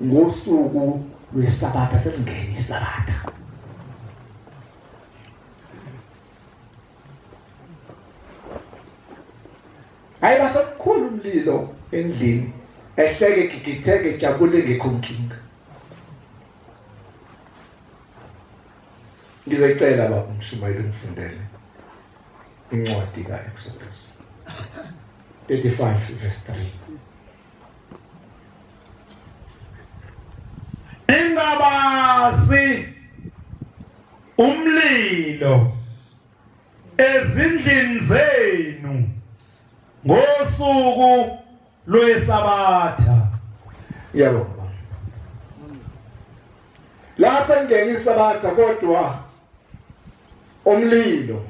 Ngosuku lweSabatha sekungena iSabatha. Hayi basemkhulu umlilo endlini ehleke gigitheke jabule ngekho nkinga. Ngizocela baba umshumayeli ungifundele incwadi kaExodus 35 verse 3. Ingabasi umlilo ezindlini zenu ngosuku lwesabatha. Yebo. La sengena isabatha kodwa umlilo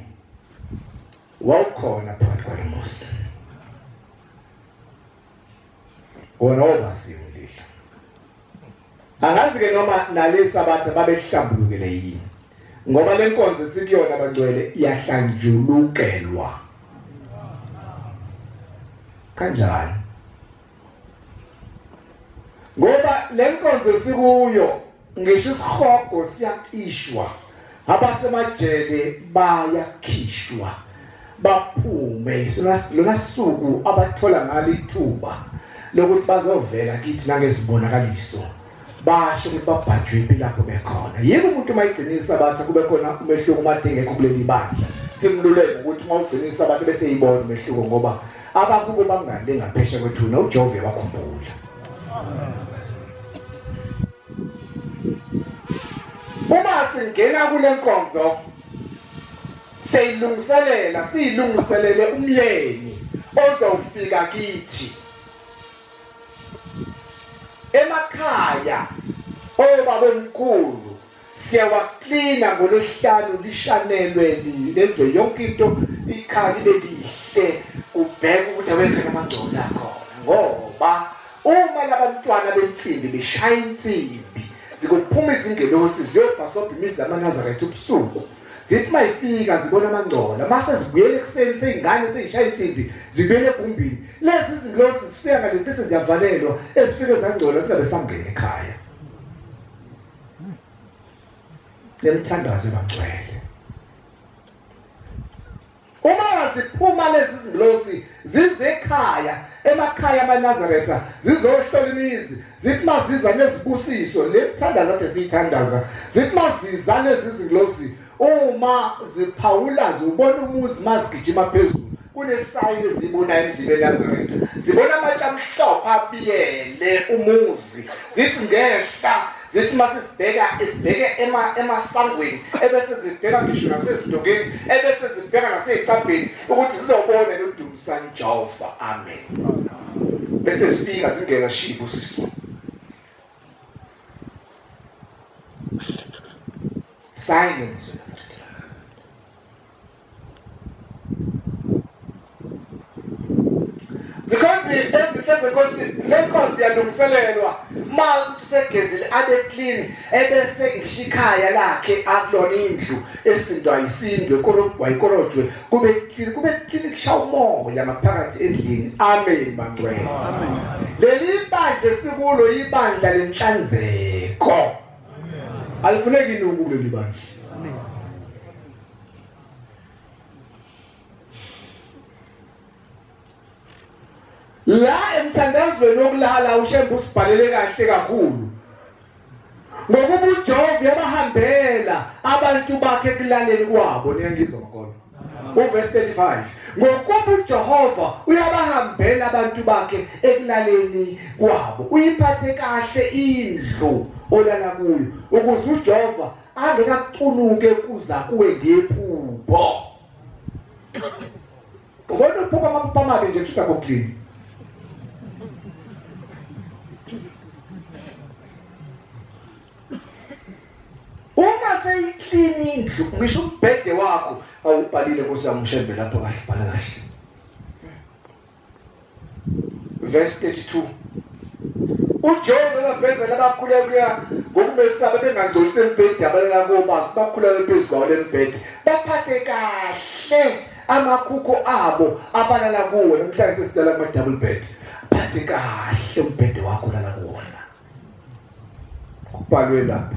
wawukhona phakathi kwalomuzi. Wona wawubasiwe umlilo. Angazi ke noma nalesabatha babehlambulukele yini. Ngoba lenkonzo sikuyona bangcwele iyahlanjulukelwa. Kanjani? Ngoba lenkonzo sikuyo ngisho isihogo siyacishwa abasemajele bayakhishwa baphume lona suku abathola ngalo ithuba lokuthi bazovela kithi nangezibonakaliso basho ukuthi babhajwe lapho bekhona. Yebo umuntu uma igcina isabatha kube khona umehluko uma dingekho kuleli bandla simluleke ukuthi uma ugcina isabatha bese yibona umehluko ngoba abakubo bangale ngaphesha kwethuna uJehova uyabakhumbula. Uma singena kule nkonzo seyilungiselela siyilungiselele umyeni ozofika kithi emakhaya obabomkhulu siyawaklina ngolwesihlanu lishanelwe lenziwe yonke into ikhaya libe lihle kubheke ukuthi awekho amangcono akhona ngoba uma labantwana bensimbi beshaya insimbi zikuphuma izingelosi ziyobhasobha imizi yamaNazaretha ubusuku zithi mayifika zibona amangcola mase zibuyele ekuseni seyingane seyishaya insimbi zibuyele egumbini lezi izingilosi zifika ngale bese ziyavalelwa ezifike zangcola zizabe sangena ekhaya lemthandazo ebangcwele Uma ziphuma lezi zingilosi zize ekhaya emakhaya amaNazaretha zizohlola imizi zithi maziza nezibusiso le mthandazo kade siyithandaza zithi maziza lezi zingilosi uma ziphawula ziwubona umuzi mazigijima phezulu kunesayini ezibona emzini eNazaretha zibona amatshe amhlophe abiyele umuzi zithi ngehla zithi uma sesibheka sibheke emasangweni ebese zibheka ngisho nasezidokeni ebese zibheka nasey'cabheni ukuthi zizobona nodumisani Jehova amen bese zifika zingena shibo siso sign Zikhonzi ezinhle zenkosi le nkonzo iyalungiselelwa ma usegezile abe clean ebese ngisho ikhaya lakhe akulona indlu esindwa isindwe korobwa ikorojwe kube clean kube clean kushaya umoya ngaphakathi endlini amen bangcwele amen leli bandla esikulo ibandla lenhlanzeko alifuneki inuku kuleli bandla amen La emthandazweni wokulala uShembe usibhalele kahle kakhulu. Ngokuba uJehova uyabahambela abantu bakhe ekulaleni kwabo niyangizwa makolo. Uverse 35 ngokuba uJehova uyabahambela abantu bakhe ekulaleni kwabo uyiphathe kahle indlu olala kuyo ukuze uJehova angekakucunuke kuza kuwe ngephupho ubona uphupha amaphupho amabi nje kushuthi akho clean uma seyiklini indlu ngisho umbhede wakho awubhalile nkosi yami ushembe lapho kahle bhala kahle verse 32 uJobe baveza labakhuleka ngokumesaba bengangcolisi embhede abalala kobazi bakhuleka phezu kwawo lembhede baphathe kahle amakhukho abo abalala kuwo namhlanje sesidala kuma double bed phathe kahle umbhede wakho lala kuwona. Kubhalwe lapha.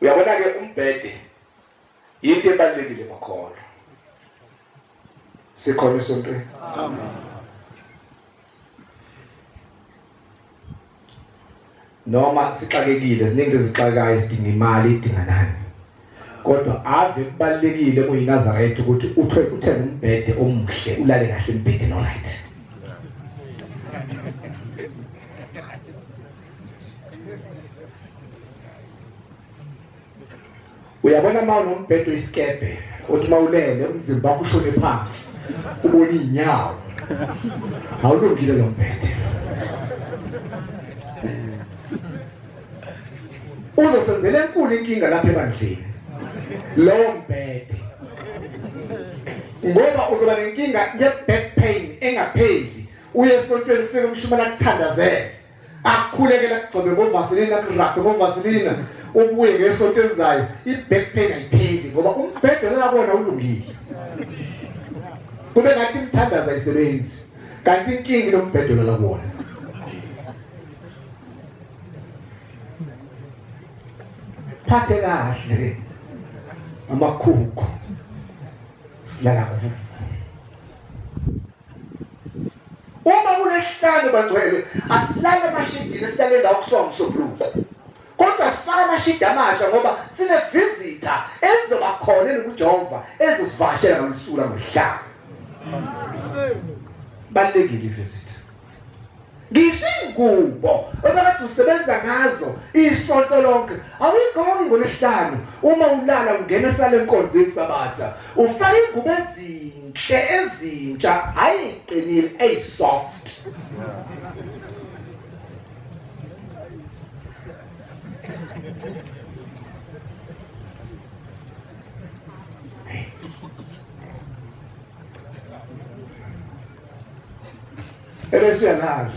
Uyabona ke umbhede yinto ebalulekile makholwa. Sikhona esontweni. Amen. Noma sixakekile ziningi ezixakayo sidinga imali idinga nani. Kodwa ave kubalulekile kuyiNazaretha ukuthi uthwe uthenge umbhede omuhle ulale kahle embhedeni oright. Uyabona uma unombhedo isikebhe uthi uma ulele umzimba wakho ushone phansi ubona iy'nyawo awulungile lo mbhede uzosenzela enkulu inkinga lapha ebandleni lowo mbhede ngoba uzoba nenkinga ye-back pain engapheli uye esontweni ufike umshumela akuthandazele akukhulekela kugcobe ngovaselina akurabhe ngovaselina ubuye ngesonto elizayo i-back pain ayipheli ngoba umbhede lona kona ulungile kube ngathi imithandazo ayisebenzi kanti inkinga lombhede lona kuwona phathe kahle amakhukhu silala kuwo Uma kulesihlanu bangcwele asilale emashidini esilale ndawo kusuka ngomsombuluko. Kodwa sifaka amashidi amasha ngoba sine visitor ezoba khona enokuJehova ezosivakashela ngolusuku langosihlanu. Balekile i-visitor. Ngisho ingubo obekade usebenza ngazo isonto lonke awuyigqoki ngolwesihlanu uma ulala ungena esale nkonzo yesabatha ufaka ingubo ezinhle ezintsha hayi qinile eyisoft Ebese uyalala.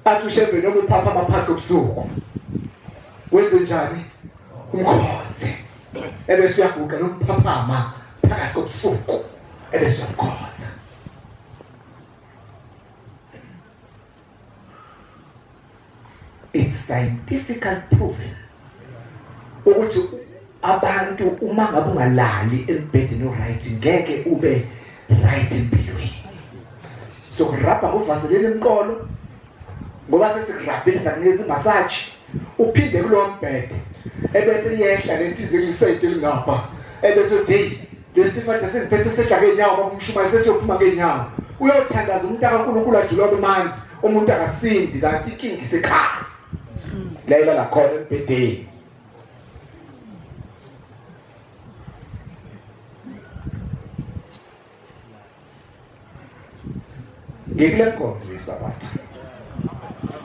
Athi ushembe noma uphapha amaphakhe obusuku. Wenze njani? Umkhonze. Ebese uyaguqa nomphaphama phakathi kobusuku. Ebese uyamkhonza. It's scientifically proven ukuthi abantu uma ngabe ungalali embhedeni oright ngeke ube right empilweni sokurabha ngovaselina emqolo ngoba sesikurabhile sakunikeza imassage uphinde kulowo mbhede ebese iyehla lento ize kulisayidi elingapha ebese uthi hey lesifo kade sengiphethe sehla ngeenyawo baba umshumayeli sesiyophuma ngeenyawo uyothandaza umuntu akaNkulunkulu ajula abemanzi umuntu akasindi kanti inkinga isekhaya la ilala khona embhedeni ngikule nkonzo yesabatha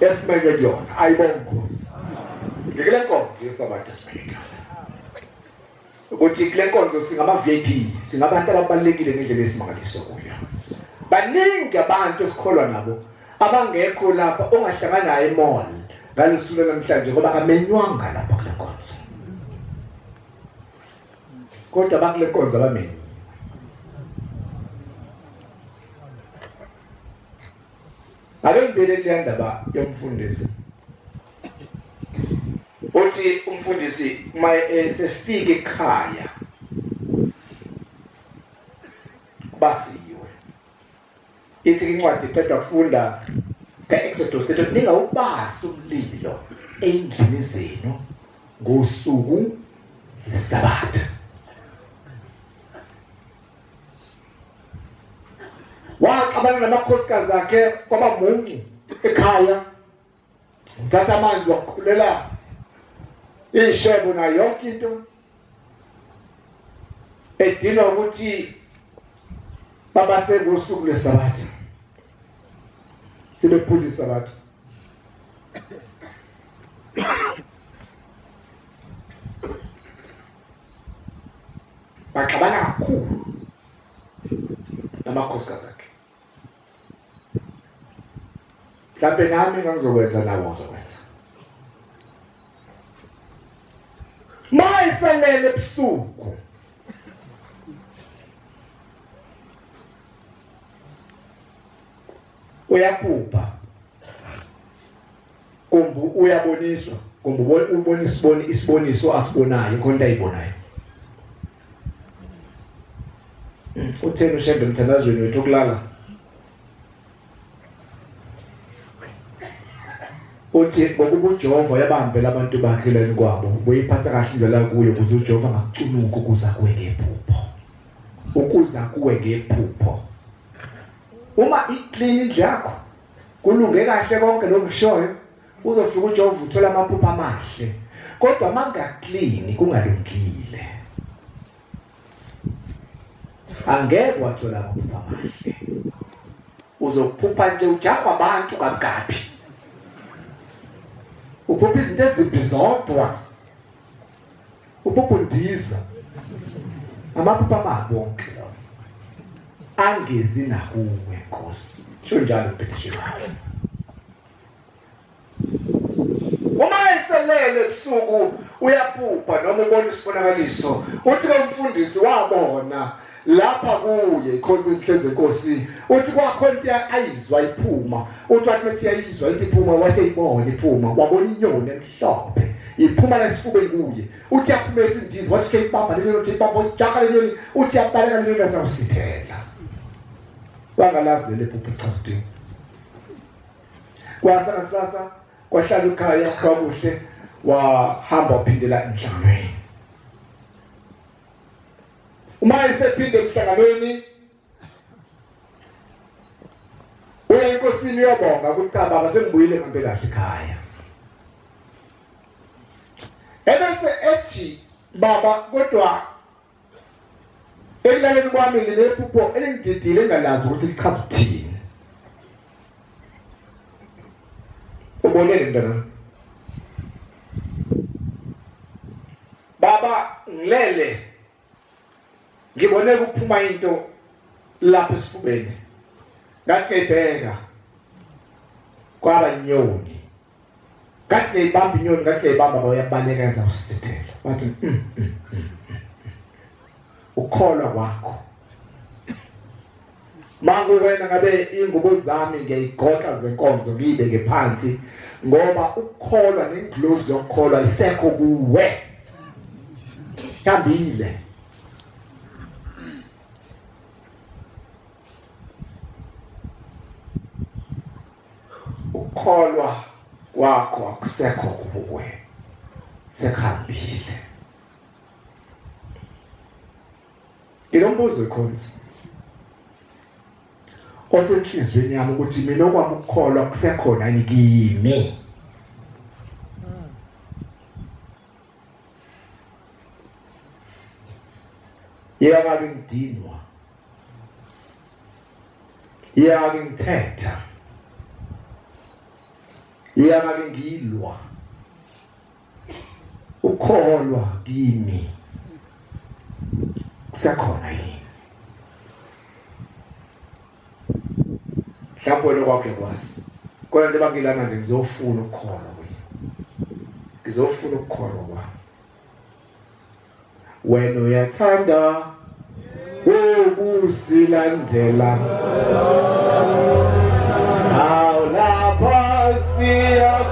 esimenywe kuyona ayibonge Nkosi ngikule nkonzo yesabatha esimenywe kuyona ukuthi kule nkonzo singama-VIP singabantu ababalulekile ngendlela esimangaliso kuyo baningi abantu esikholwa nabo abangekho lapha ongahlangana naye emall ngalosuku namhlanje ngoba akamenywanga lapha kule nkonzo kodwa bakule nkonzo abamenyiwe Ake ngibele kuleya ndaba yomfundisi. Uthi umfundisi uma esefika ekhaya basiwe. Ithi incwadi iqedwa kufunda kaExodus ethi ningawubasi umlilo endlini zenu ngosuku lweSabatha. Waxabana namakhosikazi akhe kwaba muncu ekhaya uthatha amanzi wakhulela iy'shebo nayo yonke into edinwa ukuthi babase ngosuku lwesabatha sebephula isabatha baxabana kakhulu namakhosikazi akhe mhlampe nami ngangizokwenza nawe uzokwenza mayisalele ebusuku uyaphupha Kumbe uyaboniswa, kumbe ubona isiboni isiboniso asibonayo, khona into ayibonayo. Utheni uShembe emthandazweni wethu okulala? Uthi ngokuba uJehova uyabambela abantu bakhe leni kwabo, buyiphatha kahle indlela kuyo ukuze uJehova angakucunuki ukuza kuwe ngephupho. Ukuza kuwe ngephupho. Uma iclean indlu yakho kulunge kahle konke lokhu kushoyo, uzofika uJehova uthola amaphupho amahle. Kodwa mangaclean kungalungile. Angeke wathola amaphupho amahle. Uzophupha nje ujahwa abantu kabi. Uphupha izinto ezimbi zodwa. Uphupha undiza. Amaphupho amabi wonke lawo. Angezi nakuwe Nkosi. Sho njalo ubhekishe wakho. Uma eselele ebusuku uyaphupha noma ubona isibonakaliso. Uthi ke umfundisi wabona lapha kuye ikhonza izinhle zenkosi. Uthi kwakho into ayizwa iphuma. Uthi wathi methi yayizwa into iphuma waseyibona iphuma. Wabona inyoni emhlophe iphuma la esifubeni kuye. Uthi yaphuma esindiza wathi ke ibamba le nyoni uthi ibamba ijaha le nyoni uthi yabaleka le nyoni yasawusithela. Wangalazi leli phupho lichaza ukuthini. Kwasa ngakusasa kwahlala ekhaya kwakuhle wahamba waphindela emhlanganweni. Uma esephinde emhlanganweni uya enkosini uyobonga ukuthi cha baba sengibuyile ngihambe kahle ekhaya. Ebese ethi baba kodwa Ekulaleni kwami nginephupho elingididile engalazi ukuthi lichaza ukuthini. Ubonele mntana. Baba ngilele ngibone kuphuma into lapha esifubeni. Ngathi ngiyibheka kwaba inyoni. Ngathi ngiyibamba inyoni ngathi ngiyibamba bayabaleka yazawusithela. Bathi mm, mm, mm, ukukholwa kwakho. Mangu wena ngabe ingubo zami ngiyayigoqa zenkonzo ngiyibeke phansi ngoba ukukholwa nenglozi yokukholwa isekho kuwe. Hambile. Ukukholwa kwakho akusekho kuwe sekuhambile. Nginombuzo ekhonzi osenhliziyweni yami ukuthi mina okwami ukukholwa kusekhona yini kimi. Yeka ke ngidinwa. Yeka ke ngithetha. Yeka ke ngilwa. Ukholwa kimi kusekhona yini? Mhlawumbe wena kwakhe kwazi. Kodwa njengoba ngilana nje ngizofuna ukukholwa kuye. Ngizofuna ukukholwa kwami. Wena uyathanda ukusilandela. Awu lapha siya